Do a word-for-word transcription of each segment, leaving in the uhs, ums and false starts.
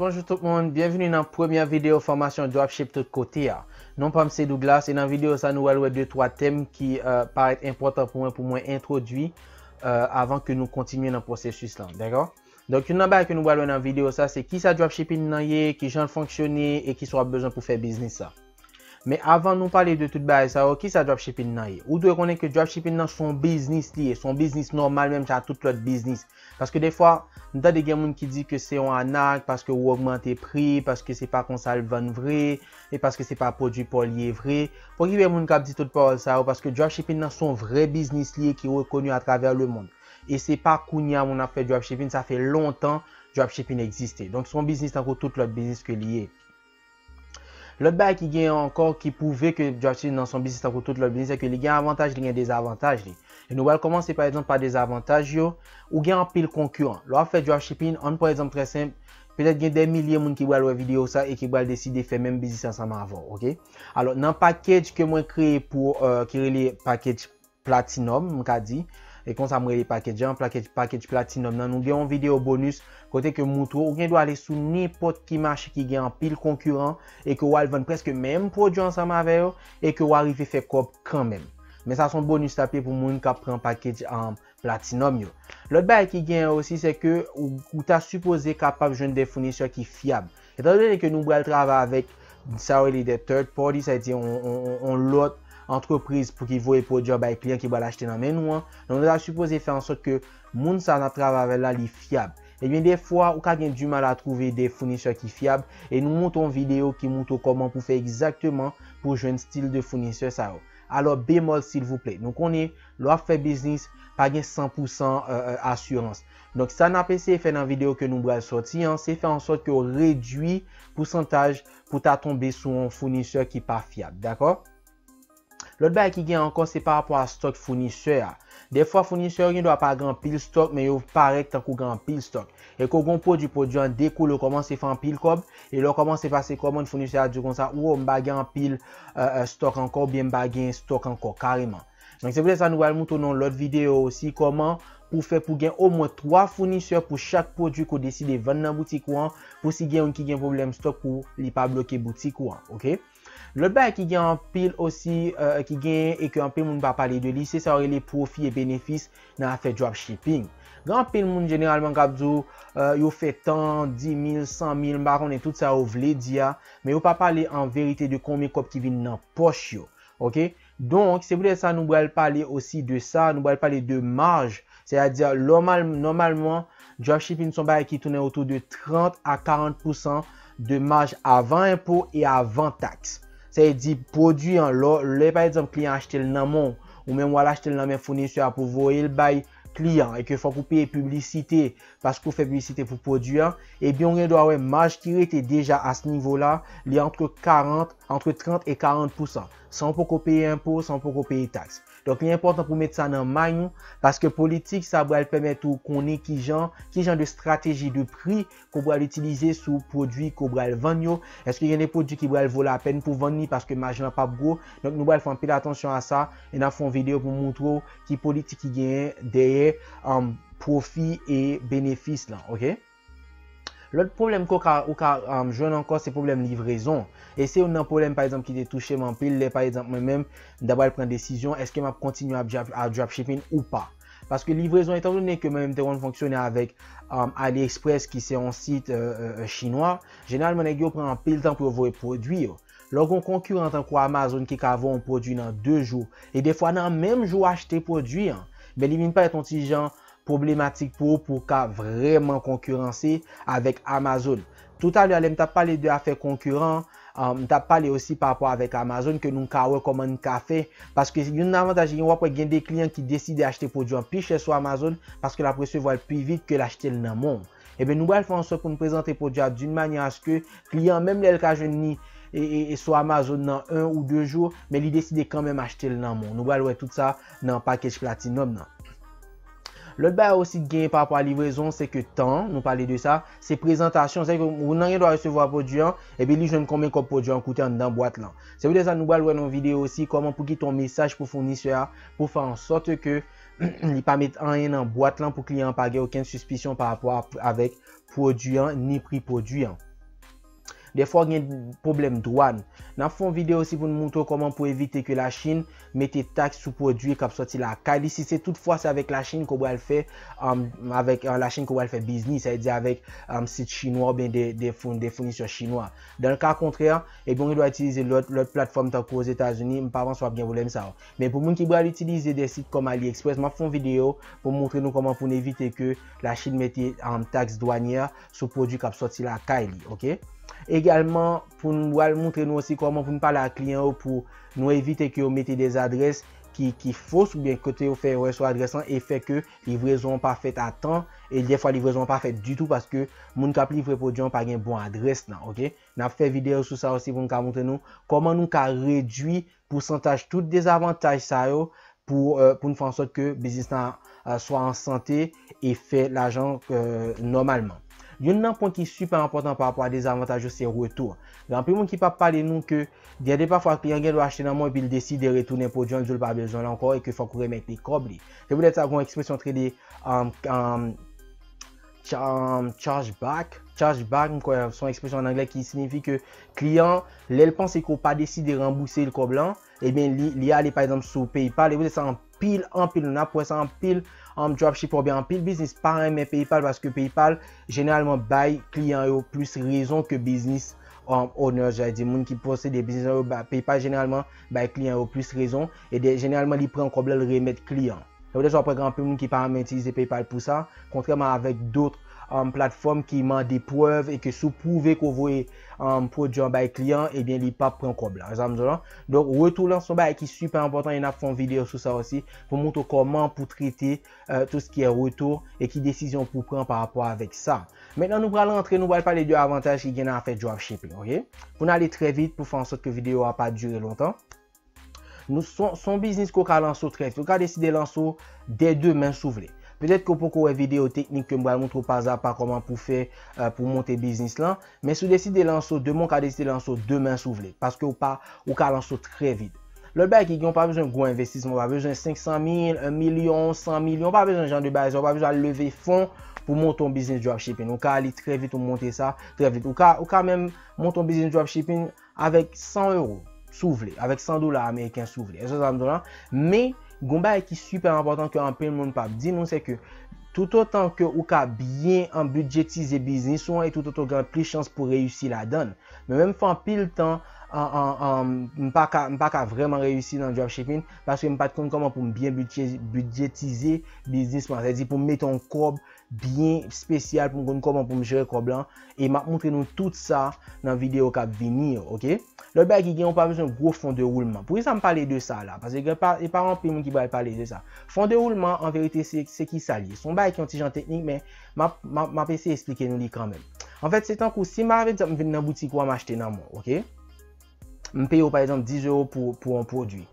Bonjou tout moun, byenvini nan premyè videyo fòmasyon dropship tout kote a. Non pa m se Douglas e nan videyo sa nou pral wè de twa tèm ki uh, parèt enpòtan pou mwen pou mwen entwodui uh, avan ke nou kontinye nan pwosesis lan, dakò? Donk youn nan bagay ke nou pral wè nan videyo sa se kisa dropshipping nan ye, kijan l fonksyone e kisa w ap bezwen pou fè biznis sa. Men avan nou pale de tout bagay sa yo, kisa dropshipping nan ye? Ou dwe konnen ke dropshipping nan se yon biznis li ye, se yon biznis nòmal menm jan ak tout lòt biznis. Paske defwa, m tande gen moun ki di ke se yon anak paske ou ogmante pri, paske se pa konsa l vann vre, e paske se pa pwodui pa w li ye vre. Poko gen moun k ap di tout pawòl sa yo paske dropshipping nan se yon vrè biznis li ye ki rekoni atravè lemonn. E se pa kounye a moun ap fè dropshipping, sa fè lontan dropshipping egziste. Donk se yon biznis tankou tout lòt biznis ke li ye. Lòt bagay ki gen ankò ki pwouve ke dropshipping nan se yon biznis tankou tout lòt biznis, se ke li gen avantaj, li gen dezavantaj li. E nou pral kòmanse pa egzanp pa dezavantaj yo. Ou gen anpil konkiran. Lè w ap fè dropshipping, ann pran egzanp trè senp, petèt gen dè milye moun ki pral wè videyo sa e ki pral deside fè menm biznis ansanm avè w, oke? Alò, nan package ke mwen kreye pou, uh, ki rele package platinum, m ka di, e konsa m rele package an, package, package platinum nan, nou gen yon videyo bonus kote ke m moutre w, ou gen dwa ale sou nenpòt ki mache ki gen anpil konkiran e ke w al vann prèske menm pwodui ansanm avè yo e ke w arive fè kòb kanmenm. Men sa se yon bonus l ap ye pou moun k ap pran package an platinum yo. Lòt bagay ki genyen osi se ke ou, ou ta sipoze kapab jwenn de founisè ki fyab. Etandone ke nou pral travay avèk sa yo rele de third party, sa vle di yon, yon, yon, yon lòt antrepriz pou ki voye pwodui an bay kliyan ki pral achte nan men nou an, donk nou ta sipoze fè ansòt ke moun sa n ap travay avè l la li fyab. Ebyen defwa ou ka gen dimal a twouve de founisè ki fyab e nou montre yon videyo ki montre w kòman pou fè egzakteman pou jwenn stil de founisè sa yo. Alò bemòl silvouplè, nou konnen lè w ap fè biznis, pa gen san pou san asirans. Donk sa n ap eseye fè nan videyo ke nou pral sòti an, se fè ansòt ke w redui pousantaj pou ta tonbe sou yon founisè ki pa fyab, dakò? Lòt bagay ki gen ankò se pa rapò a stòk founisè a. Defwa founisè yo gen dwa pa gen anpil stòk men yo parèt tankou gen anpil stòk. E ke w gen yon pwodui, pwodui an dekoule, w kòmanse fè anpil kòb, e lè w kòmanse pase kòmann, founisè a di w konsa, wo, m pa gen anpil uh, uh, stòk ankò, oubyen m pa gen stòk ankò kareman. Donk se poutèt sa nou pral montre w nan yon lòt videyo osi kòman pou fè pou gen omwen twa founisè pou chak pwodui ke w deside vann nan boutik ou an, pou si gen youn ki gen pwoblèm stòk pou li pa bloke boutik ou an, oke? Lòt bagay ki gen anpil osi, uh, ki gen e ke anpil moun pa pale de li, se sa yo rele pwofi e benefis nan afè dropshipping. Gen anpil moun jeneralman k ap di w uh, yo fè tan, di mil, san mil, m pa konnen tout sa yo vle di a, men yo pa pale an verite de konbyen kòb ki vin nan pòch yo. Oke? Donk, se poutèt sa nou pral pale osi de sa, nou pral pale de maj, sètadi nòmal, nòmalman, dropshipping se yon bagay ki tounen otou de trant a karant pou san de maj avan enpo e avan taks. Sa vle di pwodui an, lè, lè pa egzanp kliyan achte l nan men w, ou menm w al achte l nan men founisè a pou voye l bay kliyan e ke fòk ou peye piblisite paske ou fè piblisite pou pwodui an, ebyen ou gen dwa wè maj ki rete deja a se nivo la, li antre karant, antre trant e karant pou san, san w poko peye enpo, san w poko peye taks. Donk li enpòtan pou w met sa nan may ou, paske politik sa pral pèmèt ou konnen kijan, kijan de strateji de pri ke w pral itilize sou pwodui ke w pral vann yo. Èske gen de pwodui ki pral vo lapèn pou vann li paske maj lan p ap gwo? Donk nou pral fè anpil atansyon a sa e n ap fè yon videyo pou moutre w ki politik ki genyen dèyè um, pwofi e benefis lan, oke? Lòt pwoblèm ke w ka, ou ka um, jwenn ankò se pwoblèm livrezon. E se youn nan pwoblèm pa egzanp ki te touche m anpil lè pa egzanp mwen menm m ta pral pran desizyon èske m ap kontinye ap, ap dropshipping ou pa. Paske livrezon, etandone ke mwen menm te konn fonksyone avèk um, AliExpress ki se yon sit uh, uh, chinwa, jeneralman nèg yo pran anpil tan pou yo voye pwodui yo. Lè w gen yon konkiran tankou Amazon ki ka voye yon pwodui nan de jou, e defwa nan menm jou w achte pwodui an, men li vin parèt yon ti jan pwoblematik pou ou pou w ka vrèman konkiranse avèk Amazon. Toutalè a lè m t ap pale de afè konkiran, um, m t ap pale osi pa rapò avèk Amazon ke nou ka wè kòman n ka fè. Paske youn nan avantaj li gen, w ap wè gen de kliyan ki deside achte pwodui an pi chè sou Amazon paske l ap resevwa l pi vit ke l achte l nan men w. Ebyen nou pral fè ansòt pou n prezante pwodui a d'une manière à ce que kliyan an menm lè l ka jwenn li e, e, e sou Amazon nan en ou de jou, men li deside kanmenm achte l nan men w. Nou pral wè tout sa nan package platinum nan. Lòt bagay osi ki genyen pa rapò a livrezon se ke tan, nou pale de sa, se prezantasyon. Sètadi ke moun nan gen dwa resevwa pwodui an epi li jwenn konbyen kòb pwodui an koute anndan bwat lan. Se poutèt sa nou pral wè nan yon videyo osi kòman pou kite yon mesaj pou founisè a pou fè ansòt ke li pa met anyen nan bwat lan pou kliyan an pa gen okenn sispisyon pa rapò avèk pwodui an ni pri pwodui an. Dèfwa w gen pwoblèm dwàn. N ap fè yon videyo osi pou n moutre w kòman pou evite ke Lachin mete taks sou pwodui k ap sòti lakay li, si se toutfwa se avèk Lachin ke w pral fè, um, avèk, uh, Lachin ke w pral fè biznis, sa vle di avèk, um, sit chinwa oubyen de, de, foun, de founisè chinwa. Dan le ka kontrè, ebyen, w gen dwa itilize lòt, lòt platfòm tankou Ozetazini, m pa panse w ap gen pwoblèm sa yo. Men pou moun ki pral itilize de sit kòm AliExpress, m ap fè yon videyo pou moutre nou kòman pou n evite ke Lachin mete, um, taks dwanyè sou pwodui k ap sòti lakay li, oke? Egalman, pou n pral moutre nou osi kòman pou n pale ak kliyan yo pou nou evite ke yo mete de adrès ki, ki fos oubyen kote yo fè erè sou adrès lan e fè ke livrezon an pa fèt a tan, e dèfwa livrezon an pa fèt ditou paske moun k ap livre pwodui an pa gen bon adrès lan, oke? N ap fè videyo sou sa osi pou n ka moutre nou kòman nou ka redui pousantaj tout dezavantaj sa yo pou, euh, pou n fè an sòt ke biznis lan, euh, swa an sante e fè lajan, euh, nòmalman. Youn nan pwen ki sipè enpòtan pa rapò a dezavantaj yo, se retou. Gen anpil moun ki p ap pale nou ke gen de pafwa kliyan gen dwa achte nan men w epi l deside retounen pwodui an, l di w l pa bezwen l ankò e ke fòk ou remèt li kòb li. Se poutèt sa gen yon ekspresyon ki rele, um, um, cha- um, charge back. Charge back, m kwè, se yon ekspresyon an anglè ki siyifi ke kliyan, lè l panse ke w pa deside ranbouse l kòb lan, ebyen, li, li ale, pa egzanp, sou PayPal, e poutèt sa anpil, anpil, nou ap wè sa anpil, um, dropshipper oubyen anpil biznis pa renmen PayPal paske PayPal, jeneralman, bay kliyan yo plis rezon ke biznis, um, owners, sa vle di moun ki posede biznis yo, ba, PayPal, jeneralman, bay kliyan yo plis rezon, e de, jeneralman, li pran kòb lan, l remèt kliyan. Se poutèt sa w ap wè gen anpil moun ki pa renmen itilize PayPal pou sa, kontrèman avèk dòt, um, platfòm ki mande prèv e ke si w pwouve ke w voye, um, pwodui an bay kliyan, ebyen, li p ap pran kòb la. Sa m di w lan. Donk, retou lan se yon bagay ki sipè enpòtan e n ap fè yon videyo sou sa osi pou moutre w kòman pou trete, euh, tout ce qui est retour e ki desizyon pou pran pa rapò avèk sa. Mentnan, nou pral rantre, nou pral pale de avantaj ki gen nan afè dropshipping, oke? Pou n ale trè vit, pou fè an sòt ke videyo a pa dire lontan. Nou, se yon, se yon biznis ke w ka lanse w trè vit. Ou ka deside lanse w dè demen si w vle. Petèt ke w poko wè videyo teknik ke m pral moutre w pazapa kòman pou fè, euh, pou monte biznis lan. Men si w deside lanse w demen, w ka deside lanse w demen si w vle. Paske w pa, ou ka lanse w trè vit. Lòt bagay ki gen, w pa bezwen gwo envestisman, w pa bezwen senk san mil, yon milyon, san milyon, w pa bezwen jan de bagay sa, w pa bezwen al leve fon pou monte yon biznis dropshipping. Ou ka ale trè vit, ou monte sa trè vit. Ou ka, ou ka menm monte yon biznis dropshipping avèk san ewo, si w vle, avèk san dola ameriken, si w vle. Èske sa m di w lan? Men, gen yon bagay ki sipè enpòtan ke anpil moun p ap di nou, se ke toutotan ke ou ka byen, an, bidjetize biznis ou an, e toutotan w gen plis chans pou reyisi ladan l. Men menm fè anpil tan, an, an, an, m pa ka, m pa ka vrèman reyisi nan dropshipping, paske m pa t konn kòman pou m byen bidje-, bidjetize biznis mwen. Sa vle di pou m mete yon kòb byen espesyal pou m konn kòman pou m jere kòb lan. E m ap montre nou tout sa nan videyo k ap vini yo, oke? Lòt bagay ki gen, ou pa bezwen gwo fon de woulman. Poukisa m pale de sa la? Paske gen pa, e pa anpil moun ki pral pale de sa. Fon de woulman, an verite, se, se ki sa l ye? Se yon bagay ki yon ti jan teknik, men m ap, m ap, m ap eseye esplike nou li kanmenm. Anfèt, se tankou si m, pa egzanp, m vin nan boutik ou a, m achte nan men w, oke? M peye w, pa egzanp, dis ewo pou, pou yon pwodui.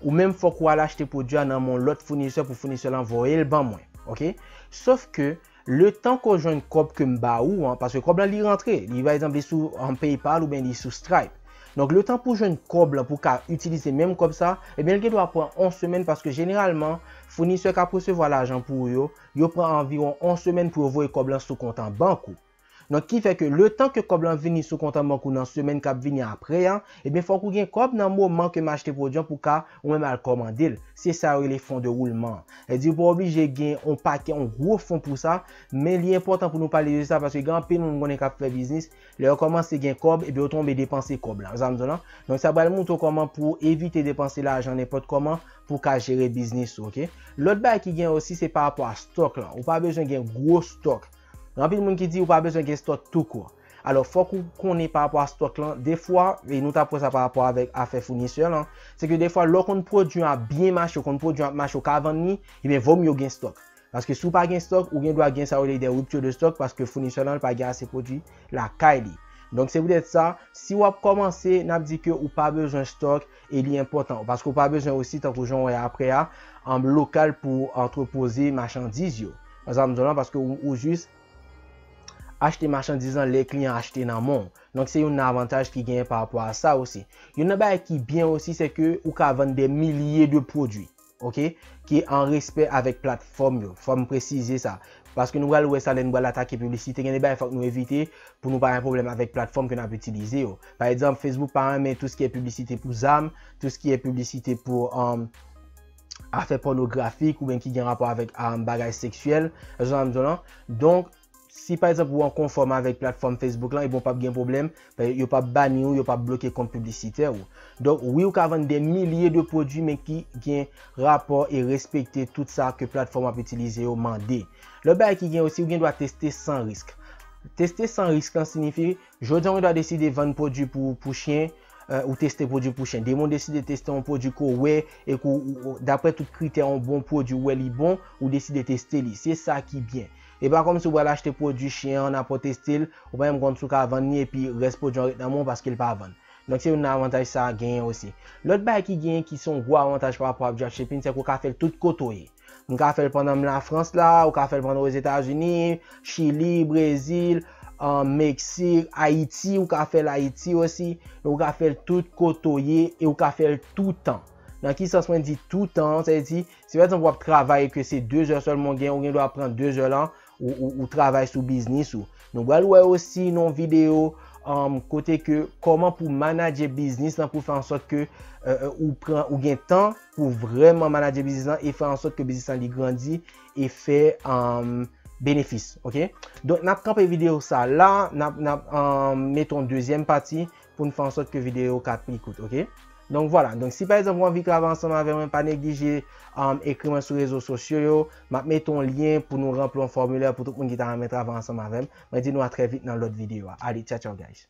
Ou menm, fòk ou al achte pwodui a nan men yon lòt founisè pou founisè lan voye l ban mwen, oke? Sòf ke letan ke w jwenn kòb ke m ba ou an, paske kòb lan li rantre, li, pa egzanp, li sou, an, PayPal oubyen li sou Stripe. Donk, letan pou w jwenn kòb lan pou w ka itilize menm kòb sa, ebyen, l gen dwa pran yon semèn paske jeneralman, founisè k ap resevwa lajan pou ou yo, yo pran anviwon yon semèn pou yo voye kòb lan sou kont an bank ou. Donk, ki fè ke letan ke kòb lan vini sou kont an bank ou nan semèn k ap vini apre an, ebyen, fòk ou gen kòb nan moman ke m achte pwodui an pou ka ou menm al kòmande l. Se sa yo rele fon de woulman an. Sa vle di ou pa oblije gen yon pakèt, yon gwo fon pou sa, men li enpòtan pou nou pale de sa paske gen anpil moun m konnen k ap fè biznis, lè yo kòmanse gen kòb, ebyen, yo tonbe depanse kòb lan. Sa m di w lan? Donk, sa pral montre w kòman pou evite depanse lajan nenpòt kòman pou w ka jere biznis ou, oke? Lòt bagay ki gen osi, se pa rapò a stòk lan. Ou pa bezwen gen gwo stòk. Gen anpil moun ki di ou pa bezwen gen stòk toukout. Alò, fòk ou konnen pa rapò a stòk lan. Defwa, e nou t ap wè sa pa rapò avèk afè founisè lan, se ke defwa, lè w konn pwodui an ap byen mache, ou konn pwodui an ap mache, ou ka vann li, ebyen, vomye w gen stòk. Paske si w pa gen stòk, ou gen dwa gen sa yo rele de rupture de stock, paske founisè lan pa gen ase pwodui lakay li. Donk, se poutèt sa, si w ap kòmanse, n ap di ke ou pa bezwen stòk, e li enpòtan, paske ou pa bezwen osi, tankou jan w wè apre a, an lokal pou antrepoze machandiz yo. Sa m di w lan, paske ou, ou jis achte machandiz lan lè kliyan achte nan men w. Donk, se youn nan avantaj ki genyen pa rapò a sa osi. Youn nan bagay ki byen osi, se ke ou ka vann de milye de pwodui, oke, ki an respè avèk platfòm yo. Fò m presize sa. Paske nou pral wè sa lè nou pral atake piblisite, gen de bagay fòk nou evite pou nou pa gen pwoblèm avèk platfòm ke n ap itilize yo. Pa egzanp, Facebook pa renmen tou sa ki gen piblisite pou zam, tou sa ki gen piblisite pou um, afè pònografik oubyen ki gen rapò avèk um, bagay seksyèl, jan m di w lan. Donk, si pa egzanp ou an konfòm avèk platfòm Facebook lan, ebyen w p ap gen pwoblèm, yo p ap bani w, yo p ap bloke kont piblisitè ou. Donk, wi, ou ka vann de milye de pwodui, men ki gen rapò e respekte tout sa ke platfòm w ap itilize yo mande. Lòt bagay ki gen osi, ou gen dwa teste san risk. Teste san risk lan siyifi, jodi a ou gen dwa deside vann pwodui pou, pou chen, euh, ou teste pwodui pou chen. Demen ou deside teste yon pwodui ke w wè e ke w, ou- ou- daprè tout kritè yon bon pwodui ou wè li bon, ou deside teste li. Se sa ki byen. E pa kòmsi ou pral achte pwodui chen an, n ap teste l, ou pa menm konn si w ka vann li epi rès pwodui an ret nan men w paske l pa vann. Donk se youn nan avantaj sa a genyen osi. Lòt bagay ki genyen ki se yon gwo avantaj pa rapò a dropshipping, se ke w ka fè l tout kote w ye. M ka fè l pandan m Lafrans la, ou ka fè l pandan Ozetazini, Chili, Brezil, an Meksik, Ayiti, ou ka fè l Ayiti osi, e ou ka fè l tout kote w ye, e ou ka fè l toutan. Nan ki sans mwen di toutan, sa vle di, si pa egzanp w ap travay e ke se de zè sèlman w gen, ou gen dwa pran de zè lan, ou, ou, ou travay sou biznis ou. Nou pral wè osi nan yon videyo um, kote ke kòman pou manadje biznis lan pou fè an sòt ke euh, euh, ou pran ou gen tan pou vrèman manadje biznis lan e fè an sòt ke biznis lan li grandi e fè um, benefis, oke? Donk n ap kanpe videyo sa la, n ap n ap um, mete yon dezyèm pati pou n fè an sòt ke videyo ka pi kout, oke? Donk vwala, donk si pa egzanp ou anvi travay ansanm avè mwen, pa neglije um, ekri mwen sou rezo sosyo yo. M ap mete yon lyen pou nou ranpli yon fòmilè pou tout moun ki ta renmen travay ansanm avè m. Mwen di nou a trè vit nan lòt videyo a. Ale, tchao tchao guys.